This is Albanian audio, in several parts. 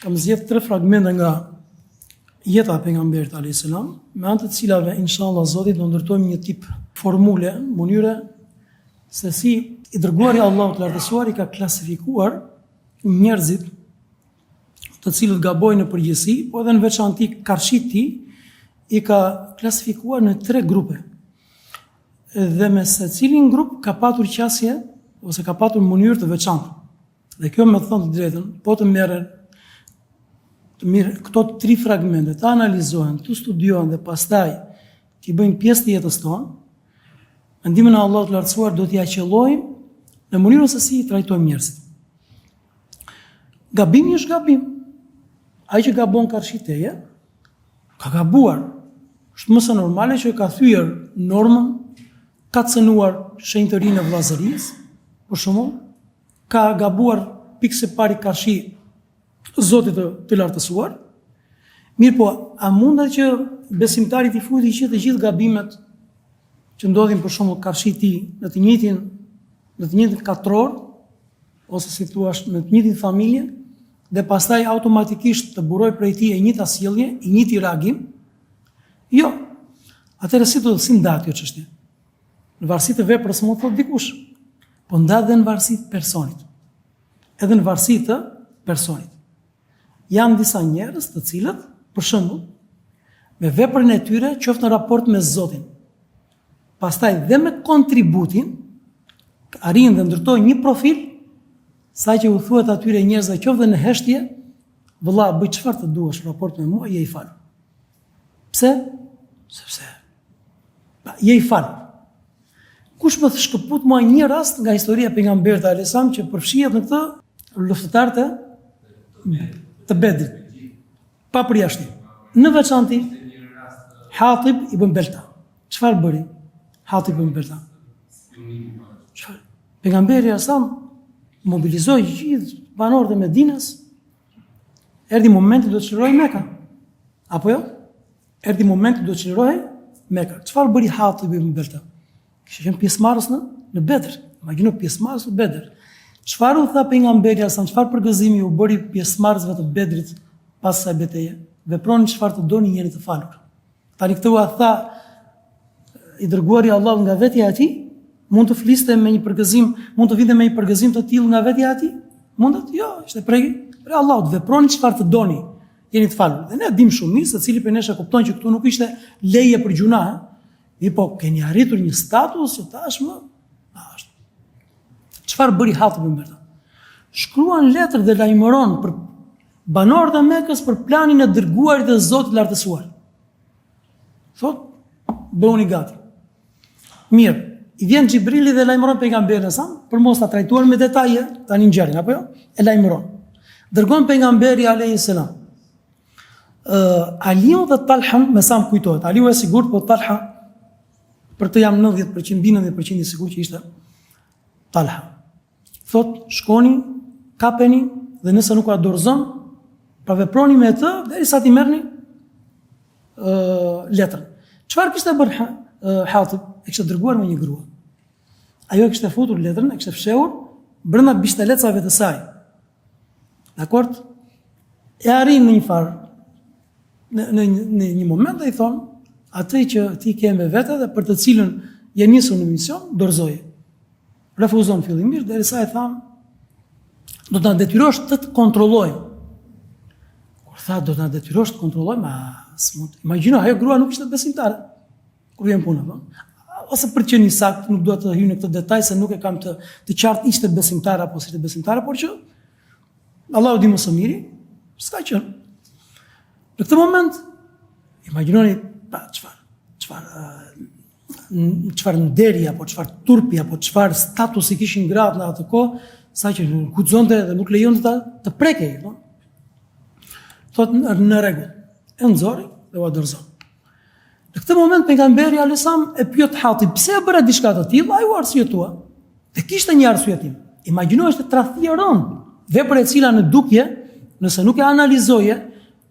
Kam zgjedh tre fragmente nga jeta e pejgamberit alayhis salam, me anë të cilave inshallah Zoti do ndërtojmë një tip formule, mënyre se si i dërguari i Allahut të lartësuar i ka klasifikuar njerëzit të cilët gabojnë në përgjithësi, po edhe në veçanti karshi tij, i ka klasifikuar në tre grupe. Dhe me secilin grup ka patur qasje ose ka patur mënyrë të veçantë. Dhe kjo me thënë të drejtën, po të merren të mirë këto tri fragmente, të analizohen, të studiohen dhe pastaj t'i bëjmë pjesë të jetës tonë, me ndihmën e Allahut të lartësuar do t'ia qëllojmë në mënyrën se si i trajtojmë njerëzit. Gabimi është gabim. Ai që gabon karshi teje, ka gabuar. Është më se normale që ka thyer normën, ka cënuar shenjtërinë e vëllazërisë, për shembull, ka gabuar pikë së pari karshi Zotit të, të lartësuar. Mirëpo, a mundet që besimtari t'i futi që të gjithë gabimet që ndodhin për shembull karshi tij në të njëjtin në të njëjtin katror ose si thua në të njëjtin familje dhe pastaj automatikisht të burojë prej tij e njëjta sjellje, i njëjti reagim? Jo. Atëherë si do të si ndahet kjo çështje? Në varësi të veprës mund të thotë dikush, po ndahet dhe në varësi të personit. Edhe në varësi të personit. Janë disa njerëz të cilët, për shembull, me veprën e tyre, qoftë në raport me Zotin, pastaj dhe me kontributin, arrijnë dhe ndërtojnë një profil, saqë u thuhet atyre njerëzve qoftë dhe në heshtje, vëlla, bëj çfarë të duash në raport me mua, je i falur. Pse? Sepse pa, je i falur. Kush më shkëput mua një rast nga historia e pejgamberit alayhis salam që përfshihet në këtë luftëtarët e të Bedrit. Pa përjashtim. Në veçanti Hatib ibn Belta. Çfarë bëri Hatib ibn Belta? Çfarë? Pejgamberi alayhis salam mobilizoi gjithë banorët e Medinës. Erdhi momenti do të çlirohej Meka. Apo jo? Erdhi momenti do të çlirohej Meka. Çfarë bëri Hatib ibn Belta? Kishte qenë pjesëmarrës në në Bedr. Imagjino pjesëmarrës në Bedr. Çfarë u tha pejgamberi alayhis salam, çfarë përgëzimi u bëri pjesëmarrësve të Bedrit pas asaj beteje? Veproni çfarë të doni jeni të falur. Tani këtë ua tha i dërguari i Allahut nga vetja e tij, mund të fliste me një përgëzim, mund të vinte me një përgëzim të tillë nga vetja e tij? Mundet? Jo, ishte prej prej Allahut, veproni çfarë të doni, jeni të falur. Dhe ne dimë shumë mirë secili prej nesh e kupton që këtu nuk ishte leje për gjynah, mirëpo keni arritur një status që tashmë është. Çfarë bëri Hatib ibn Belta? Shkruan letër dhe lajmëron për banorët e Mekës për planin e dërguarit të Zotit të Lartësuar. Thot, bëhuni gati. Mirë, i vjen Xhibrili dhe lajmëron pejgamberin alayhis salam për mos ta trajtuar me detaje tani ngjarjen apo jo? E lajmëron. Dërgon pejgamberi alayhis salam. Ë uh, Aliu dhe Talha, me sa më kujtohet. Aliu e sigurt, po Talha për të jam 90% mbi 90% i sigurt që ishte Talha. Thot, shkoni, kapeni dhe nëse nuk ua dorëzon, pra veproni me të derisa t'i merrni ë letrën. Çfarë kishte bërë Hatib? E kishte dërguar me një grua. Ajo e kishte futur letrën, e kishte fshehur brenda bishtalecave të saj. Dakord? E arrin në një farë në në në një moment dhe i thon atë që ti ke me vete dhe për të cilën je nisur në mision, dorëzoje. Refuzon fillimisht derisa i thanë do të na detyrosh të të kontrollojmë. Kur tha do të na detyrosh të kontrollojmë, a s'mund. Imagjino, ajo grua nuk ishte besimtare. Kur vjen puna, po. Ose për të qenë i saktë, nuk dua të hyj në këtë detaj se nuk e kam të të qartë ishte besimtare apo s'ishte besimtare, por që Allahu di më së miri, s'ka qenë. Në këtë moment, imagjinoni pa çfarë, çfarë çfarë nderi apo çfarë turpi apo çfarë statusi kishin gratë në atë kohë, saqë nuk guxonte dhe nuk lejonte ta të prekej, po. Thotë në rregull. E nxori dhe ua dorëzon. Në këtë moment pejgamberi alayhis salam e pyet Hatib, pse e bëre diçka të tillë? Ai u arsyetua. Dhe kishte një arsyetim. Imagjino është tradhti e rëndë, vepër e cila në dukje, nëse nuk e analizoje,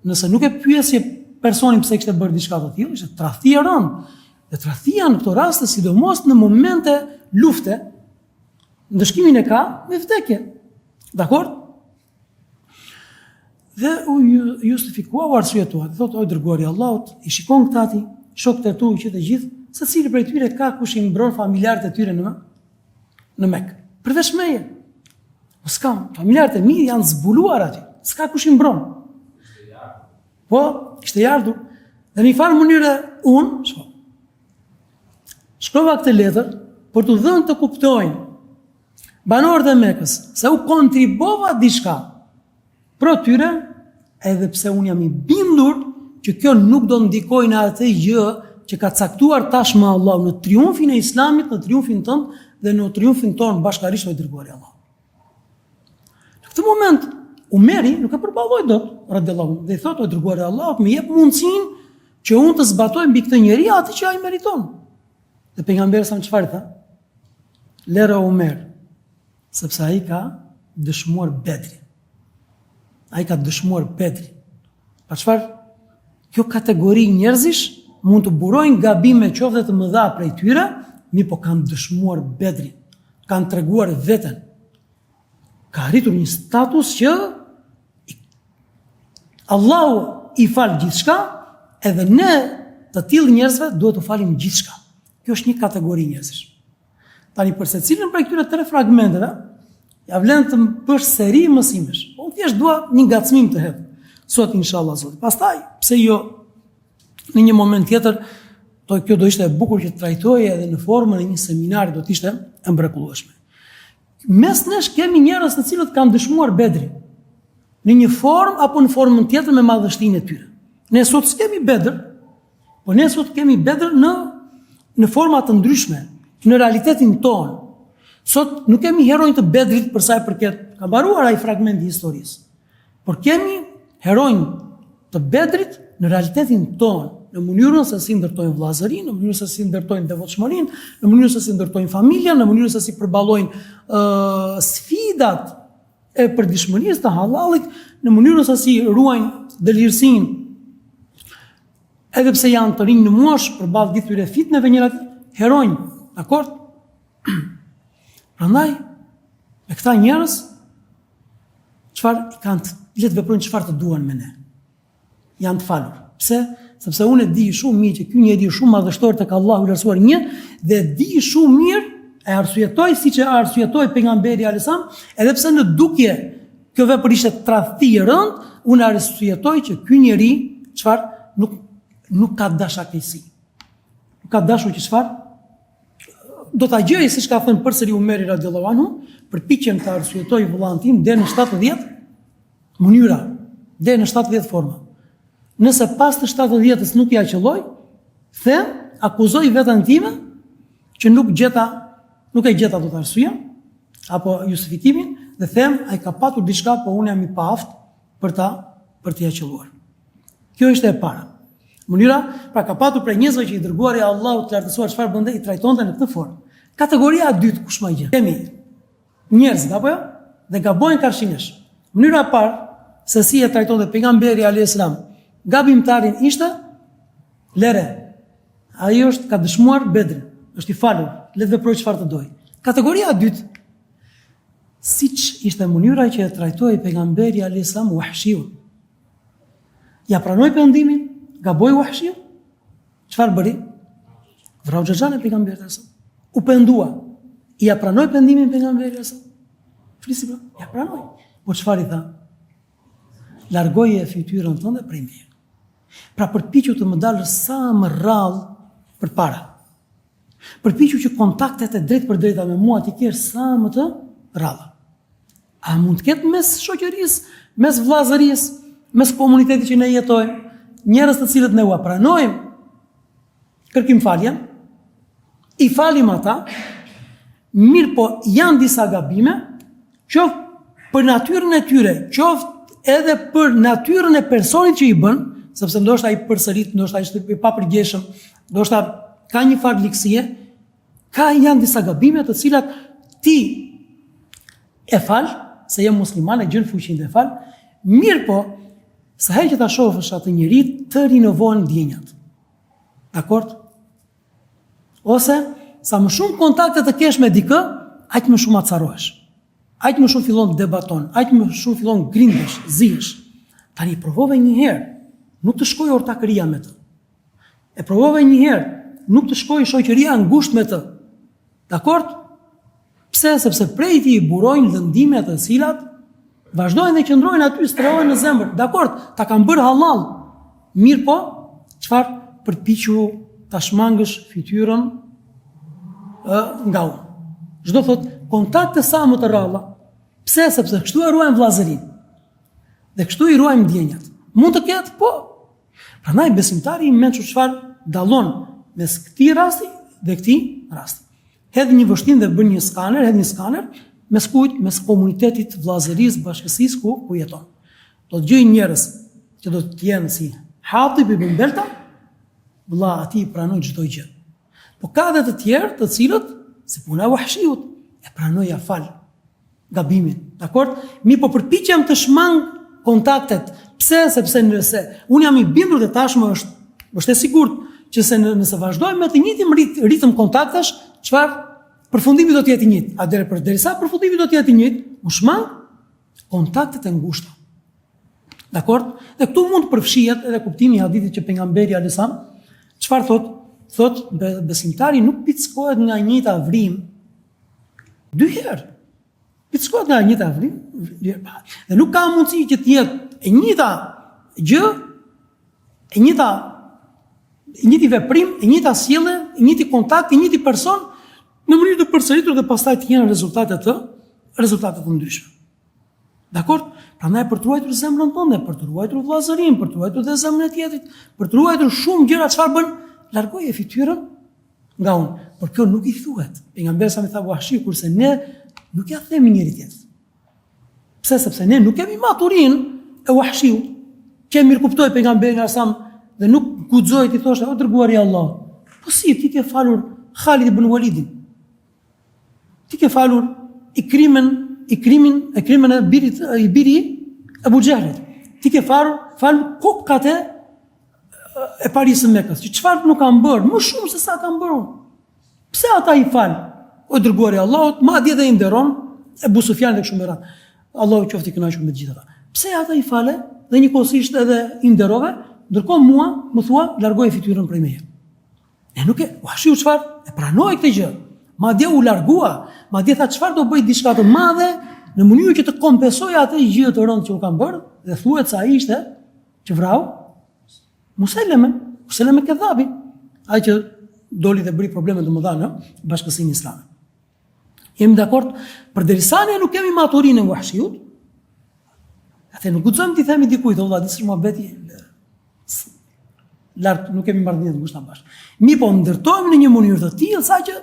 Nëse nuk e pyesje personin pse kishte bërë diçka të tillë, ishte tradhti e rëndë. Dhe tradhtia në këto raste, sidomos në momente lufte, ndëshkimin e ka me vdekje. Dakor? Dhe u justifikua, u arsyetua, dhe thotë, o i dërguari i Allahut, i shikon këta ti, shokët e tu që të gjithë, secili prej tyre ka kush i mbron familjarët e tyre në, në Mekë. Përveç meje. Po s'kam, familjarët e mi janë zbuluar aty, s'ka kush i mbron. Po, ishte i ardhur. Dhe në një farë mënyre, unë, shko, shkrova këtë letër, për t'u dhënë të kuptojnë banorët e Mekës, se u kontribova diçka pro tyre, edhe pse unë jam i bindur që kjo nuk do ndikojë në atë gjë që ka caktuar tashmë Allahu në triumfin e Islamit, në triumfin tënd dhe në triumfin tonë bashkarisht o i dërguari i Allahut. Në këtë moment Umeri nuk e përballoi dot, radiallahu anhu, dhe i thotë o i dërguari i Allahut, më jep mundësinë që unë të zbatoj mbi këtë njeri atë që ai meriton. Dhe pejgamberi sa çfarë tha? Lëre Umer, sepse ai ka dëshmuar Bedrin. Ai ka dëshmuar Bedrin. Pa çfarë? Kjo kategori njerëzish mund të burojnë gabime qoftë dhe të mëdha prej tyre, mirëpo kanë dëshmuar Bedrin, kanë treguar veten. Ka arritur një status që Allahu i fal gjithçka, edhe ne të tillë njerëzve duhet t'u falim gjithçka. Kjo është një kategori njerëzish. Tani për secilin prej këtyre tre fragmenteve, ia vlen të bësh seri mësimesh. Po unë thjesht dua një ngacmim të hedh. Sot inshallah Zoti. Pastaj, pse jo në një moment tjetër, do kjo do ishte e bukur që të trajtohej edhe në formën e një seminari, do të ishte e mrekullueshme. Mes nesh kemi njerëz të cilët kanë dëshmuar Bedrin në një formë apo në formën tjetër me madhështinë e tyre. Ne sot s'kemi Bedër, Po ne sot kemi Bedër në në forma të ndryshme, në realitetin tonë. Sot nuk kemi heronj të Bedrit për sa i përket, ka mbaruar ai fragment i historisë. Por kemi heronj të Bedrit në realitetin tonë, në mënyrën se si ndërtojnë vëllazërinë, në mënyrën se si ndërtojnë devotshmërinë, në mënyrën se si ndërtojnë familjen, në mënyrën se si përballojnë uh, sfidat e përditshmërisë të hallallit, në mënyrën se si ruajnë dëlirësinë Edhe pse janë të rinj në moshë, përballë gjithë këtyre fitneve njëra heronj, dakord? Prandaj me këta njerëz çfarë i kanë të, le të veprojnë çfarë të duan me ne. Janë të falur. Pse? Sepse unë e di shumë mirë që ky njeri është shumë madhështor tek Allahu i lartësuar një dhe di shumë mirë e arsyetoj siç e arsyetoi pejgamberi alejhi selam, edhe pse në dukje Kjo vepër ishte tradhti e rëndë, unë arsyetoj që ky njeri, çfarë, nuk nuk ka dashakeqësi. Nuk ka dashur që çfarë do ta gjej siç ka thënë përsëri Umeri radiallahu anhu, përpiqem të arsyetoj vëllain tim deri në 70 mënyra, deri në 70 forma. Nëse pas të 70-ës nuk ia qëlloj, them, akuzoj veten time që nuk gjeta, nuk e gjeta dot arsyen apo justifikimin dhe them ai ka patur diçka, po unë jam i paaftë për ta për t'ia qëlluar. Kjo ishte e para. Mënyra, pra ka patur prej njerëzve që i dërguari i Allahut të lartësuar çfarë bënte, i trajtonte në këtë formë. Kategoria e dytë kush ma gjen? Kemi njerëzit apo jo? Dhe gabojnë karshi nesh. Mënyra e parë se si e trajtonte pejgamberi alayhis salam gabimtarin ishte lëre. Ai është ka dëshmuar Bedrin, është i falur, le të veprojë çfarë të dojë. Kategoria e dytë siç ishte mënyra që e trajtoi pejgamberi alayhis salam Wahshiun. Ia pranoi pendimin, gaboi Wahshiu. Çfarë bëri? Vrau xhaxhan e pejgamberit alayhis salam. U pendua. Ia pranoi pendimin pejgamberi alayhis salam. Flisi pra, ia pranoi. Po çfarë i tha? Largoje fytyrën tënde prej meje. Pra përpiqu të më dalësh sa më rrallë përpara. Përpiqu që kontaktet e drejtpërdrejta me mua t'i kesh sa më të rralla. A mund të ketë mes shoqërisë, mes vëllazërisë, mes komunitetit që ne jetojmë, njerëz të cilët ne ua pranojmë kërkim faljen, i falim ata, mirëpo janë disa gabime, qoftë për natyrën e tyre, qoftë edhe për natyrën e personit që i bën, sepse ndoshta ai përsërit, ndoshta ai është i papërgjegjshëm, ndoshta ka një farë ligësie, ka janë disa gabime të cilat ti e fal, se je musliman e gjen fuqinë dhe e fal, mirëpo, sa herë që ta shohësh atë njeri, të rinovohen ndjenjat. Dakord? Ose, sa më shumë kontakte të kesh me dikë, aq më shumë acarohesh. Aq më shumë fillon debaton, aq më shumë fillon grindesh, zihesh. Tani provove një herë, nuk të shkoi ortakëria me të. E provove një herë, nuk të shkoi shoqëria e ngushtë me të. Dakord? Pse? Sepse prej tij burojnë lëndime të cilat vazhdojnë dhe qëndrojnë aty, strehohen në zemër. Dakord, ta kam bërë hallall. Mirëpo, çfarë përpiqu ta shmangësh fytyrën ë nga unë. Ç'do thotë kontakte sa më të rralla. Pse? Sepse kështu e ruajmë vëllazërinë. Dhe kështu i ruajmë ndjenjat. Mund të ketë, po. Prandaj besimtari i mençur çfarë dallon mes këtij rasti dhe këtij rasti. Hedh një vështrim dhe bën një skaner, hedh një skaner mes kujt, mes komunitetit, vëllazërisë, bashkësisë ku ku jeton. Do të gjejë njerëz që do të jenë si Hatib ibn Belta, vëlla atij i pranon çdo gjë. Po ka dhe të tjerë të cilët si puna e Wahshiut e pranoj ia fal gabimin. Dakord? Mirëpo përpiqem të shmang kontaktet. Pse? Sepse nëse unë jam i bindur dhe tashmë është është e sigurt që se në, nëse vazhdojmë me të njëjtin rit, ritëm kontaktesh, çfarë përfundimi do të jetë i njëjtë. Atëherë përderisa përfundimi do të jetë i njëjtë, unë shmang kontaktet e ngushta. Dakord? Dhe këtu mund të përfshihet edhe kuptimi i hadithit që pejgamberi alejhi selam çfarë thotë? Thotë besimtari nuk pickohet nga e njëjta vrimë dy herë. Pickohet nga e njëjta vrimë dy herë. Dhe nuk ka mundësi që të jetë e njëjta gjë, e njëjta i njëjti veprim, e njëjta sjellje, i njëjti kontakt, i njëjti person në mënyrë të përsëritur dhe pastaj të jenë rezultate të rezultate të ndryshme. Dakord? Prandaj për të ruajtur zemrën tënde, për të ruajtur vëllazërinë, për të ruajtur dhe zemrën e tjetrit, për të ruajtur shumë gjëra çfarë bën, largoje fytyrën nga unë. Por kjo nuk i thuhet. Pejgamberi sa i tha Wahshi kurse ne nuk ia themi njëri tjetrit. Pse? Sepse ne nuk kemi maturinë e Wahshiut, që e mirëkuptoi pejgamberin alejhi selam dhe nuk guxoi t'i thoshte o i dërguari i Allahut. Po si ti ke falur Khalid ibn Walidin? Ti ke falur Ikrimen, Ikrimin, Ikrimen e birit, i biri Ebu Xhehlit. Ti ke falur, falur kokat e e parisë së Mekës, që çfarë nuk kanë bërë, më shumë se sa kanë bërë unë. Pse ata i fal? O i dërguari i Allahut, madje dhe i nderon Ebu Sufjan dhe kështu me radhë. Allahu qoftë i kënaqur me të gjithë ata. Pse ata i fale dhe njëkohësisht edhe i nderove, ndërkohë mua më thua largoje fytyrën prej meje. Ne nuk e, Wahshiu çfarë? E pranoi këtë gjë. Madje u largua, madje tha çfarë do bëj diçka të madhe në mënyrë që të kompensoj atë gjë të rëndë që u kam bërë dhe thuhet se ai ishte që vrau Musejlemen, Musejleme Kedhabi, ai që doli dhe bëri probleme të mëdha në bashkësinë islame. Jemi dakord, përderisa ne nuk kemi maturinë e Wahshiut, atë nuk guxojmë t'i themi dikujt, o vëlla, di si muhabeti lart nuk kemi marrëdhënie të ngushta bashkë. Mirëpo ndërtojmë në një mënyrë të tillë sa që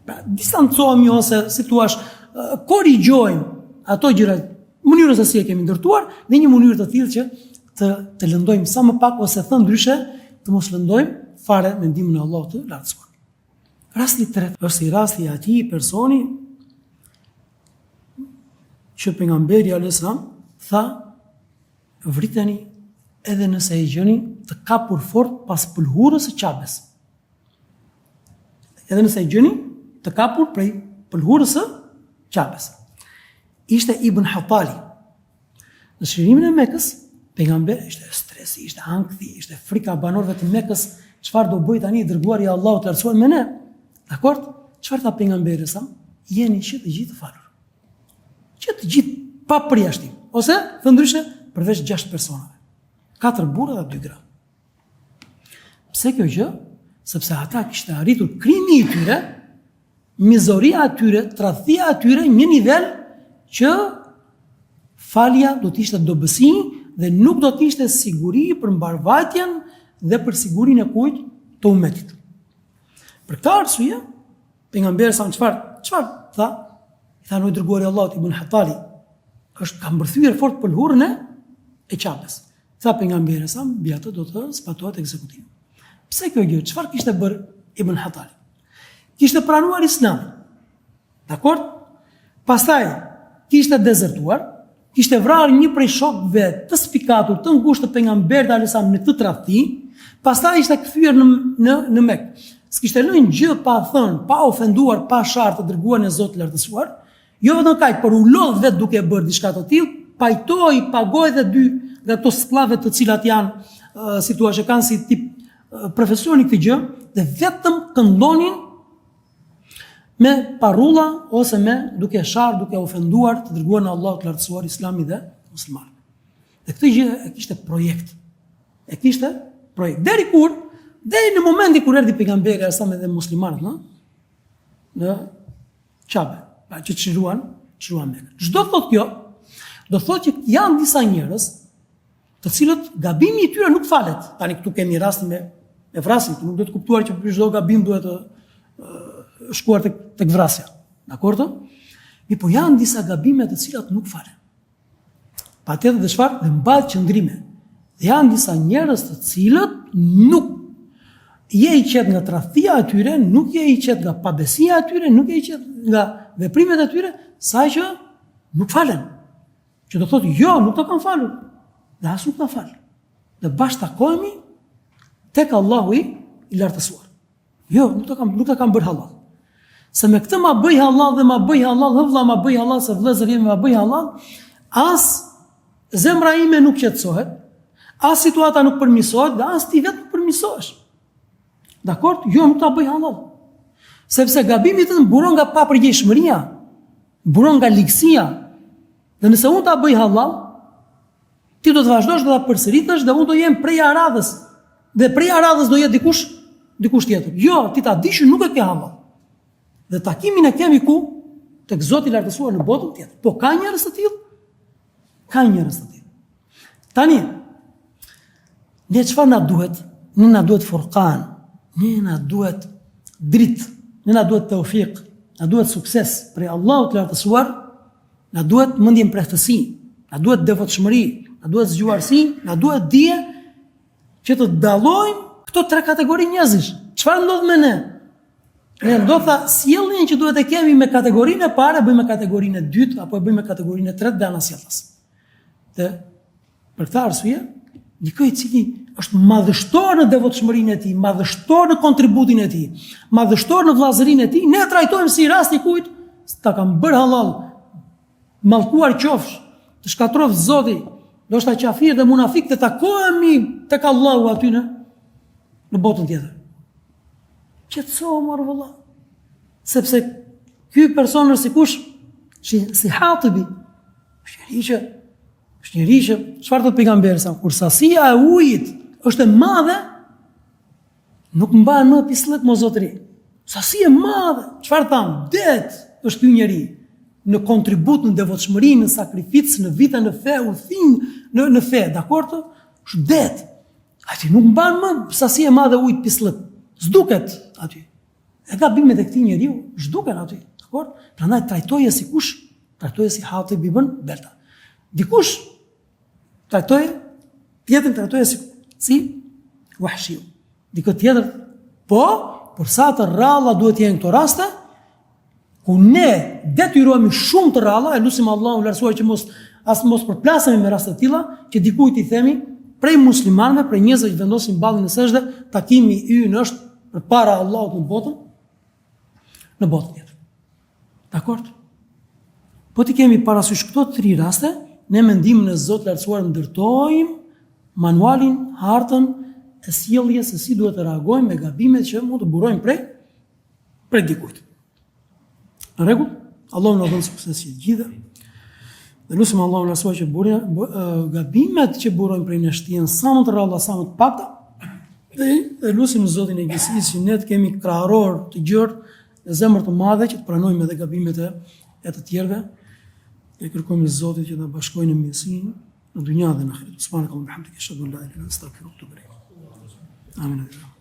pra, distancohemi ose si thua korrigjojmë ato gjëra mënyrën se si e kemi ndërtuar në një mënyrë të tillë që të të lëndojmë sa më pak ose thënë ndryshe të mos lëndojmë fare me ndihmën e Allahut të lartësuar. Rasti i tretë është si rasti i atij personi që pejgamberi alejhi selam tha Vriteni edhe nëse e gjeni të kapur fort pas pëlhurës së Qabes. Edhe nëse e gjeni të kapur prej pëlhurës së Qabes. Ishte Ibn Hatali. Në çlirimin e Mekës, pejgamberi ishte stresi, ishte ankthi, ishte frika e banorëve të Mekës, çfarë do bëjë tani i dërguari i Allahut të lartësuar me ne? Dakord? Çfarë tha pejgamberi sa? Jeni që të gjithë të falur. Që të gjithë pa përjashtim, ose thënë ndryshe, përveç 6 personave. 4 burra dhe 2 gra. Pse kjo gjë? Sepse ata kishte arritur krimi i tyre, mizoria e tyre, tradhtia e tyre një nivel që falja do të ishte dobësi dhe nuk do të ishte siguri për mbarëvajtjen dhe për sigurinë e kujt të umetit. Për këtë arsye, Pejgamberi sa çfarë, çfarë tha? I tha o i dërguari i Allahut Ibn Hatali, është ka mbërthyer fort pëlhurën e e Qabes. Tha pejgamberi sa mbi atë do të zbatohet ekzekutimi. Pse kjo gjë? Çfarë kishte bërë Ibn Hatali? Kishte pranuar Islamin. Dakord? Pastaj kishte dezertuar, kishte vrarë një prej shokëve të spikatur të ngushtë të pejgamberit alejhi selam në këtë tradhti, pastaj ishte kthyer në në në Mekë. S'kishte lënë gjë pa thënë, pa ofenduar, pa sharë të dërguarin e Zotit të lartësuar. Jo vetëm kaq, por u lodh vetë duke bërë diçka të tillë, pajtoi, pagoi dhe dy nga ato skllave të cilat janë, si thua, që kanë si tip profesioni këtë gjë dhe vetëm këndonin me parulla ose me duke sharë, duke ofenduar të dërguarin e Allahut të lartësuar Islamin dhe muslimanët. Dhe këtë gjë e kishte projekt. E kishte projekt. Deri kur? Deri në momentin kur erdhi pejgamberi alejhi selam dhe muslimanët, në në Qabe, pra që çliruan, çliruan Mekën. Ç'do thotë kjo? Do thotë që janë disa njerëz të cilët gabimi i tyre nuk falet. Tani këtu kemi rastin me me vrasjen, nuk duhet kuptuar që për çdo gabim duhet të shkuar tek tek vrasja. Dakord? Mirëpo janë disa gabime të cilat nuk falen. Patjetër dhe çfarë? Dhe mbahet qëndrime. Dhe janë disa njerëz të cilët nuk je i qetë nga tradhtia e tyre, nuk je i qetë nga pabesia e tyre, nuk je i qetë nga veprimet e tyre, saqë nuk falen. Që do thotë, jo, nuk ta kam falur. Dhe as nuk ta fal. Dhe bashkë takohemi tek Allahu i lartësuar. Jo, nuk ta kam, nuk ta kam bërë hallall. Se me këtë ma bëj hallall dhe ma bëj hallall, hë vlla ma bëj hallall se vëllezër jemi ma bëj hallall, as zemra ime nuk qetësohet, as situata nuk përmirësohet dhe as ti vetë nuk përmirësohesh. Dakord? Jo, nuk ta bëj hallall. Sepse gabimi tënd buron nga papërgjegjshmëria, buron nga ligësia. Dhe nëse unë ta bëj hallall, ti do të vazhdosh dhe ta përsëritësh dhe unë do jem preja e radhës. Dhe preja e radhës do jetë dikush, dikush tjetër. Jo, ti ta dish që nuk e ke hallall. Dhe takimin e kemi ku? Tek Zoti i lartësuar në botën tjetër. Po ka njerëz të tillë? Ka njerëz të tillë. Tani, ne çfarë na duhet? Ne na duhet furkan, ne na duhet dritë, ne na duhet teufik, na duhet sukses prej Allahut të lartësuar, na duhet mendjemprehtësi, na duhet devotshmëri, na duhet zgjuarsi, na duhet dije që të dallojmë këto tre kategori njerëzish. Çfarë ndodh me ne? Ne ndoshta sjelljen që duhet e kemi me kategorinë e parë, e bëjmë me kategorinë e dytë apo e bëjmë me kategorinë e tretë dhe anasjelltas. Dhe për këtë arsye, dikë i cili është madhështor në devotshmërinë e tij, madhështor në kontributin e tij, madhështor në vëllazërinë e tij, ne e trajtojmë si rasti kujt, ta kam bërë hallall, mallkuar qofsh, të shkatërroftë Zoti, ndoshta qafir dhe munafik të takohemi tek Allahu aty në në botën tjetër. Qetësohu mor vëlla. Sepse ky person është si kush? Si, si Hatibi. Është njeri që është njeri që çfarë thotë pejgamberi sa kur sasia e ujit është e madhe, nuk mban më pisllëk mo zotëri. Sasi e madhe, çfarë thamë? Det është ky njeri në kontribut, në devotshmëri, në sakrificë, në vite në fe, udhëtim në në fe, dakord? Është det. Aty nuk mban më sasi e madhe ujit pisllëk. Zhduket aty. E gabimet e këtij njeriu zhduken aty. Dakord? Prandaj trajtoje si kush? Trajtoje si Hatib ibn Belta. Dikush trajtoje tjetrin trajtoje si si Wahshiu. Dikë tjetër po, por sa të rralla duhet të jenë këto raste, ku ne detyrohemi shumë të rralla, e lusim Allahun e lartësuar që mos as mos përplasemi me raste të tilla, që dikujt i themi prej muslimanëve, prej njerëzve që vendosin ballin në sexhde, takimi ynë është përpara Allahut në botën, në botën tjetër. Dakord? Po t'i kemi parasysh këto tri raste, ne me ndihmën e Zotit të lartësuar ndërtojmë manualin, hartën e sjelljes se si duhet të reagojmë me gabimet që mund të burojnë prej prej dikujt. Në rregull, Allahu na dhëntë sukses të gjithëve. Dhe lusim Allahun e lartësuar që burja, gabimet që burojnë prej nesh të jenë sa më të rralla, sa më të pakta. Dhe, dhe lusim Zotin e gjithësisë që ne të kemi kraharor të gjerë dhe zemër të madhe që të pranojmë edhe gabimet e, e të tjerëve. Dhe kërkojmë Zotit që të na bashkojë në mirësi në dynja dhe në ahiret. Subhanakallahumma bihamdika ashhadu an la ilaha illa anta astaghfiruka wa atubu ilayk. Amin.